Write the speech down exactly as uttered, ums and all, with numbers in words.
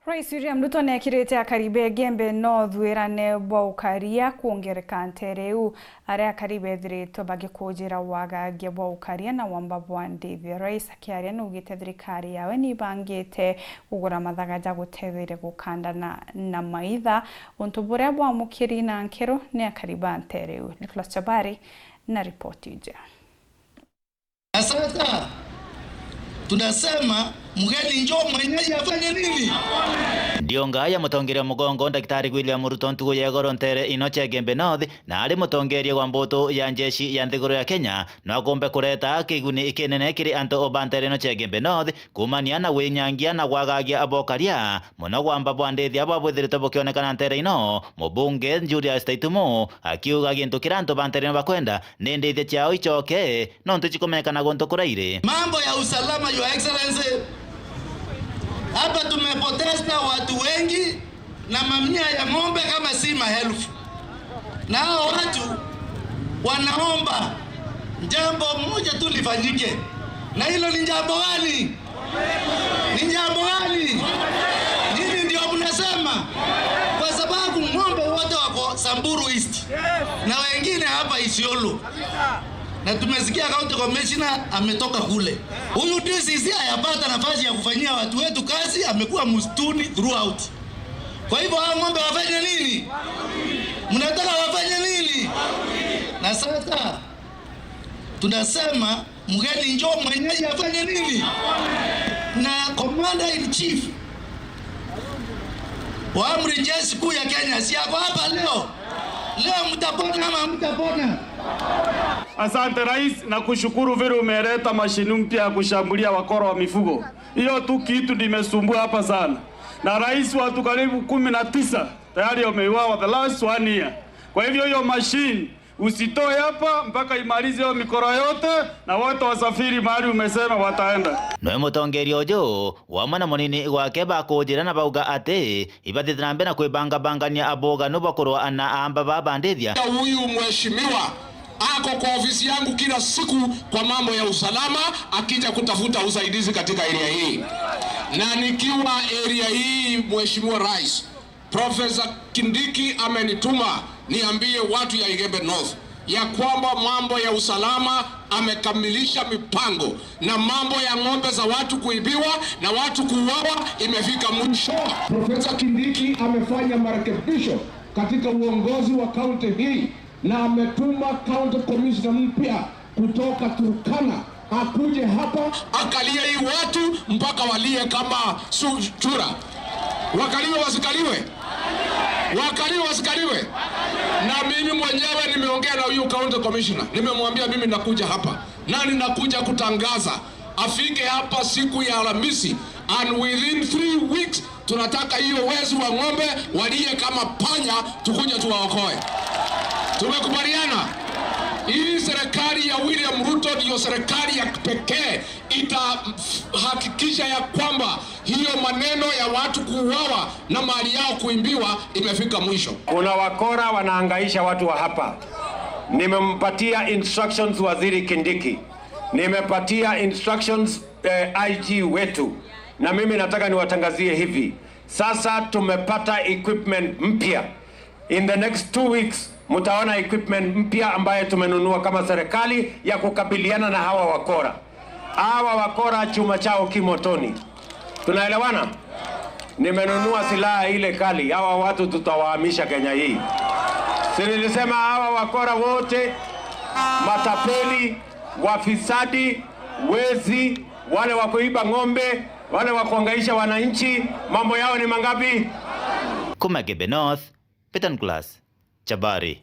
Rais William Ruto neekirite akari ba Igembe North wirane bwa ukaria kwongereka nteere iu. Aria akari beethiritwe bagikujira wagagia bwa ukaria na wamba bwa ndithia. Rais akiaria naugite thirikari yawe ni ibangite kugura mathaga ja gutetheria gukandana na maitha, untu buria bwamukiri na nkero ni akari ba nteere iu. Nicholas Chabari na ripoti iji. Na sasa tunasema mgeni njoo, mwenyeji afanye nini? Ndionga ya mutongeria mugongo Daktari William Ruto ntugu ya igoro nteere ino cia Igembe North, na ari mutongeria wa mbutu ya njeshi ya nthiguru ya Kenya, no akumbe kureta kiguni kinene kiri antu ba nteere ino cia Igembe North, kumania na winyangia na gwagagia abokaria, muno gwamba bwa ndithia bwa bwithiritwe bukionekana nteere ino, mubunge Julius Taitumo akiuga gintu kiria antu ba nteere ino bakwenda ni ndithia ciao icoke, nontu cikumenyekana guntu kurairi. Mambo ya usalama, Your Excellency, hapa tumepoteza watu wengi na mamia ya ng'ombe kama si maelfu. Na hao watu wanaomba jambo moja tu lifanyike. Na hilo ni jambo gani? Ni jambo gani? Nini ndio mnasema? Kwa sababu ng'ombe wote wako Samburu East na wengine hapa Isiolo. Na tumesikia county commissioner ametoka kule. Huyu D C C hayapata nafasi ya kufanyia watu wetu kazi, amekuwa msituni throughout. Kwa hivyo hao ng'ombe wafanye nini? Mnataka wafanye nini? Na sasa tunasema mgeni njoo, mwenyeji afanye nini? Na commander in chief wa amri jeshi kuu ya Kenya si ako hapa leo? Leo mtapona ama mtapona? Asante Rais, na kushukuru vile umeleta mashini mpya ya kushambulia wakora wa mifugo. Hiyo tu kitu ndimesumbua hapa sana. Na rais, watu karibu kumi na tisa tayari wameuawa the last one year. Kwa hivyo hiyo mashini usitoe hapa mpaka imalize hiyo mikora yote na wote wasafiri mahali umesema wataenda. Nwe mutongeria uju wamwe na munini gwake bakujira na bauga ati ibathite na mbere na kwibangabangania abuganu bwa kurwa na aamba ba bandithia. Huyu mheshimiwa ako kwa ofisi yangu kila siku kwa mambo ya usalama, akija kutafuta usaidizi katika area hii. Na nikiwa area hii, Mheshimiwa Rais, Professor Kindiki amenituma niambie watu ya Igembe North ya kwamba mambo ya usalama amekamilisha mipango na mambo ya ng'ombe za watu kuibiwa na watu kuuawa imefika mwisho. Professor Kindiki amefanya marekebisho katika uongozi wa kaunti hii na ametuma county commissioner mpya kutoka Turkana akuje hapa akalie hii watu mpaka walie kama su-, chura. Wakaliwe wasikaliwe? Wakaliwe wasikaliwe? Na mimi mwenyewe nimeongea na huyu county commissioner, nimemwambia mimi nakuja hapa na ninakuja kutangaza afike hapa siku ya Alhamisi, and within three weeks tunataka hiyo wezi wa ng'ombe walie kama panya, tukuje tuwaokoe. Tumekubaliana? Hii serikali ya William Ruto ndiyo serikali ya pekee itahakikisha ya kwamba hiyo maneno ya watu kuuawa na mali yao kuibiwa imefika mwisho. Kuna wakora wanahangaisha watu wa hapa. Nimempatia instructions Waziri Kindiki. Nimepatia instructions, eh, I G wetu. Na mimi nataka niwatangazie hivi. Sasa tumepata equipment mpya. In the next two weeks, mtaona equipment mpya ambayo tumenunua kama serikali ya kukabiliana na hawa wakora. Hawa wakora chuma chao kimotoni. Tunaelewana? Nimenunua silaha ile kali. Hawa watu tutawahamisha Kenya hii. Si nilisema hawa wakora wote, matapeli, wafisadi, wezi, wale wa kuiba ng'ombe, wale wa kuhangaisha wananchi, mambo yao ni mangapi? Kuma Igembe North, Peter Nicholas Chabari.